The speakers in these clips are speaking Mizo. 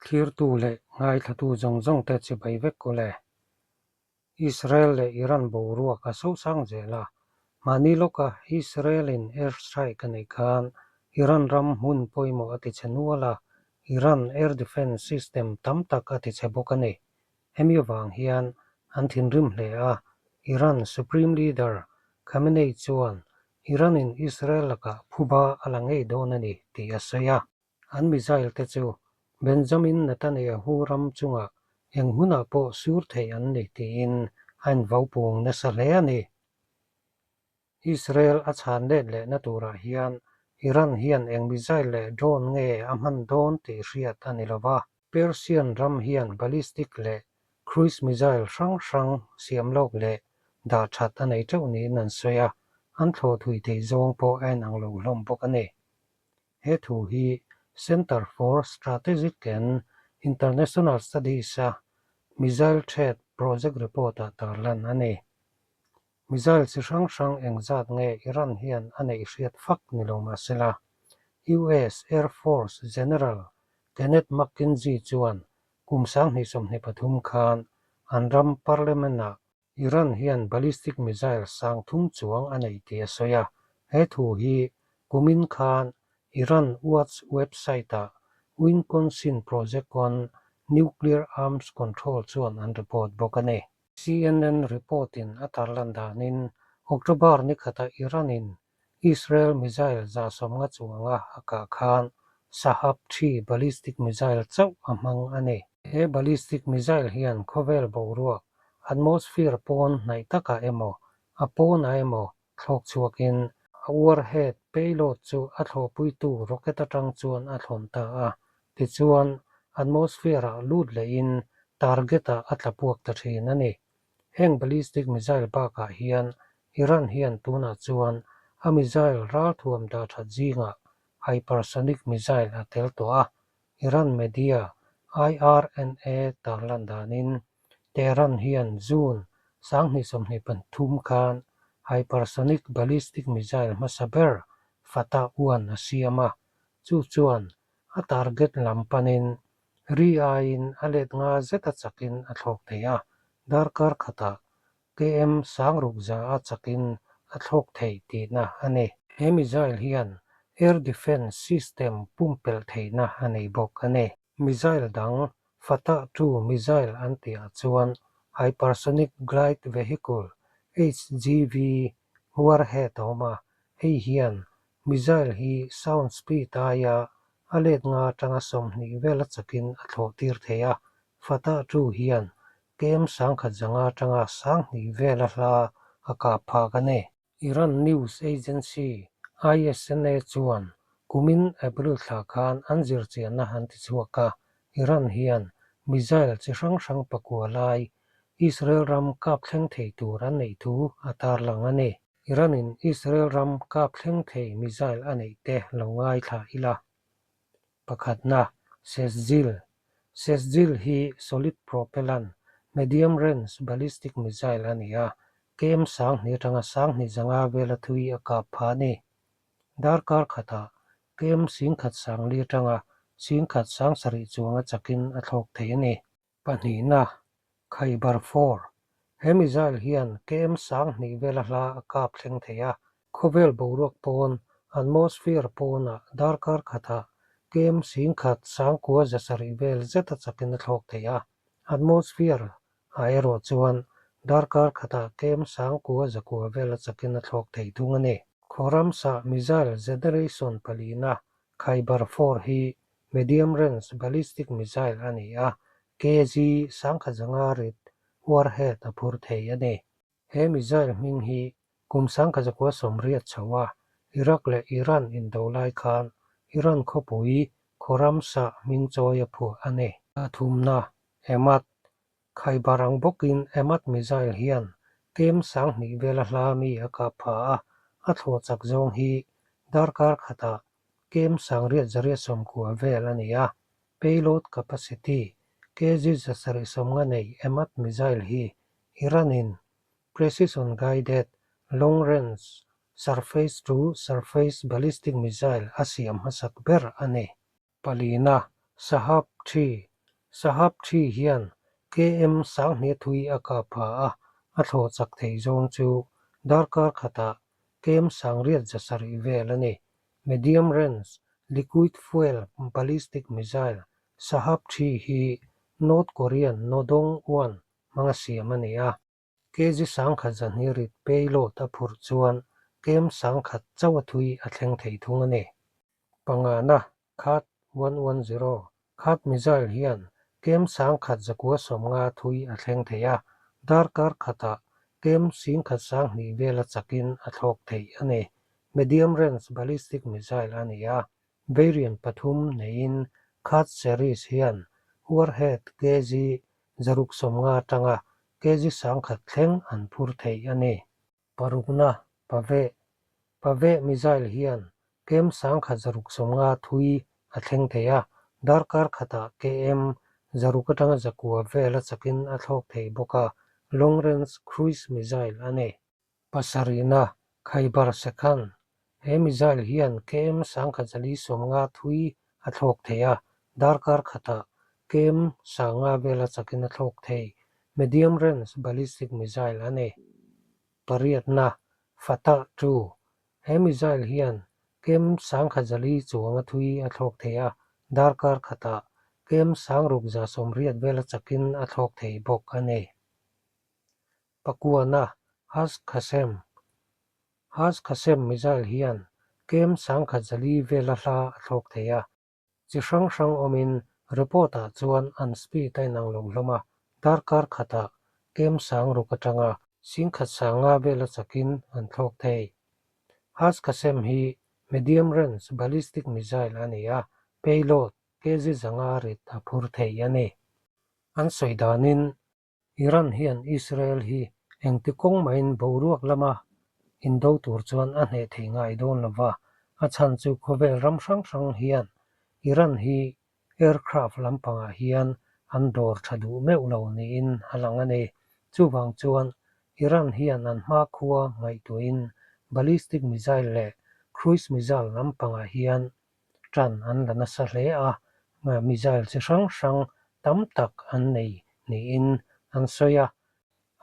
Thlirtu leh ngaithlatu zawng zawng te chibai vek u le. Israel leh Iran boruak a sosang zel a, mahni lawka Israel-in air strike a neih khan Iran ram hmun pawimawh a tichhe nual a, Iran air defence system tam tak a tichhe bawk a ni. Hemi avang hian an thinrim hle a, Iran Supreme Leader Khamenei chuan Iran-in Israel lakah phuba a la ngei dawn a ni tih a sawi a. An missile te chu Benjamin Netanyahu ram chungah eng hunah pawh sur theih an ni tiin a invopung nasa hle a ni. Israel a chhan let lehna turah hian Iran hian eng missile leh drone nge a hman dawn tih hriat a ni lo va. Persian ram hian ballistic leh cruise missile hrang hrang siam lawk leh dah that a nei teuh niin an sawi a, an thlawh thui theih zawng pawh a inang lo hlawm bawk a ni. He thu hi Centre for Strategic and International Studies-a Missile Threat Project report-ah tarlan a ni. Missile chi hrang hrang engzat nge Iran hian a neih hriat fak ni lo mah sela, US Air Force General Kenneth McKenzie chuan kum 2023 khan an ram Parliament-ah Iran hian ballistic missile sang thum chuang a nei tih a sawi a, he thu hi kumin khan Iran Watch website-ah Wisconsin Project on Nuclear Arms Control chuan an report bawk a ni. CNN report-in a tarlan danin October ni khata Iran-in Israel missile 150 chuanga a kah khan Shahab 3 ballistic missile chauh a hmang a ni. He ballistic missile hian khawvel boruak, atmosphere, pawn hnaih takah emaw, a pawnah emaw thlawk chhuakin a warhead payload chu a thlawhpuitu rocket atang chuan a thlawn ta a, tichuan atmosphere-ah lut lehin target-ah a tla puak ta thin a ni. Heng ballistic missile bakah hian Iran hian tunah chuan a missile ralthuam dah that zingah hypersonic missile a tel tawh a, Iran media IRNA tarlan danin Tehran hian June 2023 khan hypersonic ballistic missile hmasa ber Fatah 1 a siam a, chu chuan a target lam panin Ri aiin a let nga zeta chakin a thlawk thei a, darkar khatah KM sangruk za a chakin a thlawk thei tihna a ni. He missile hian air defence system pumpelh theihna a nei bawk a ni. Missile dang Fatah 2 missile an tihah chuan hypersonic glide vehicle, HGV, warhead a awm a, hei hian Missile hi sound speed aia a let nga atanga 20 vela chakin a thlawh tir thei a, Fatah 2 hian KM 1050 atanga 2000 vela hla a kap phak a ni. Iran news agency ISNA chuan kumin April thla khan an zirchianna an ti chhuak a, Iran hian missile chi hrang hrang pakua lai Israel ram kap thleng thei tur an neih thu a tarlang a ni. Iran-in Israel ram kap thleng thei missile a neih te lo ngaithla ila. Pakhatna, Sejjil. Sejjil hi solid propellant, medium range ballistic missile a ni a, KM 2000 atanga 2500 vela thui a kap pha a ni. Darkar khatah KM 1040 atanga 1070 chuanga chakin a thlawk thei a ni. Pahnihna, Khaibar 4. He missile hian KM 2000 vela hla a kap thleng thei a, khawvel boruak pawn, atmosphere, pawnah darkar khatah KM 1970 vel zeta chakin a thlawk thei a, atmosphere ah erawh chuan darkar khatah KM 99 vela chakin a thlawk thei thung a ni. Khawramsa missile generation palina Khaibar 4 hi Medium range ballistic missile a ni a, kg 1500 rit warhead a phur thei a ni. He missile hming hi kum 1980 chho a Iraq leh Iran indo lai khan Iran khawpui Khorramshahr hming chawi a phuah a ni. A thumna, Emad, Khaibar ang bawkin Emad missile hian kem 2000 vela hla mi a kap pha a, a thlawh chak zawng hi darkar khatah KM 8890 vel a ni a, payload capacity kg 750 nei Emad missile hi Iran-in precision guided long range surface to surface ballistic missile a siam hmasak ber a ni. Palina, Shahab 3. Shahab 3 hian KM 2000 thui a kap pha a, a thlawh chak thei zawng chu darkar khatah KM 870 vel a ni. Medium Range Liquid Fuel Ballistic Missile Shahab 3 hi North Korean Nodong 1 hmanga siam a ni a. Kg 1200 rit payload a phurh chuan KM 1000 chauh a thui a thleng thei thung a ni. Pangana, Khat 110, Khat missile hian KM 1190 thui a thleng thei a, darkar khatah KM 1020 vela chakin a thlawk thei a ni. Medium range ballistic missile a ni a, variant pathum neiin Khat series hian warhead kg 650 atanga kg 1000 thleng an phur thei a ni. Parukna, Paveh, Paveh missile hian KM 1650 thui a thleng thei a, darkar khatah KM 600 atanga 900 vel a chakin a thlawk thei bawk a, long range cruise missile a ni. Pasarihna, Khaibar Sekhan, He missile hian KM 1450 thui a thlawk thei a, darkar khatah KM 500 vel a chakin a thlawk thei, medium range ballistic missile a ni. Pariatna, Fatah 2, He missile hian KM 1040 chuang a thui a thlawk thei a, darkar khatah KM 680 vel a chakin a thlawk thei bawk a ni. Pakuana, Hash Qasem, Hash Qasem missile hian KM 1040 vela hla a thlawk thei a. Chi hrang hrang awmin report-ah chuan an speed a inang lo hlawm a, darkar khatah KM 600 atanga 1150 vela chakin an thlawk thei. Hash Qasem hi medium range ballistic missile a ni a, payload kg 500 rit a phur thei a ni. An sawi danin Iran hian Israel hi engti kawng mahin boruak lama indo tur chuan a hneh thei ngai dawn lo va, a chhan chu khawvel ram hrang hrang hian Iran hi aircraft lampangah hian an dawr tha duh meuh lo niin a lang a ni. Chuvang chuan Iran hian an hmakhua ngaihtuahin ballistic missile leh cruise missile lampangah hian ṭan an la nasa hle a, missile chi hrang hrang tam tak an nei niin an sawi a,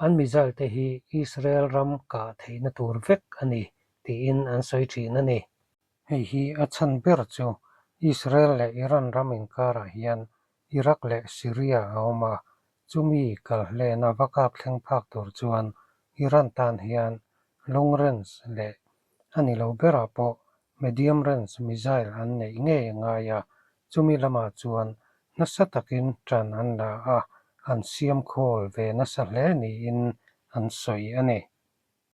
an missile te hi Israel ram kah theihna tur vek a ni tiin an sawi ṭhin a ni. Hei hi a chhan ber chu Israel leh Iran ram inkarah hian Iraq leh Syria a awm a, chumi kal hlena va kap thleng phak tur chuan Iran tan hian long range leh a ni lo berah pawh medium range missile an neih ngei a ngai a, chumi lamah chuan nasa takin ṭan an la a, an siam khawl ve nasa hle niin an sawi a ni.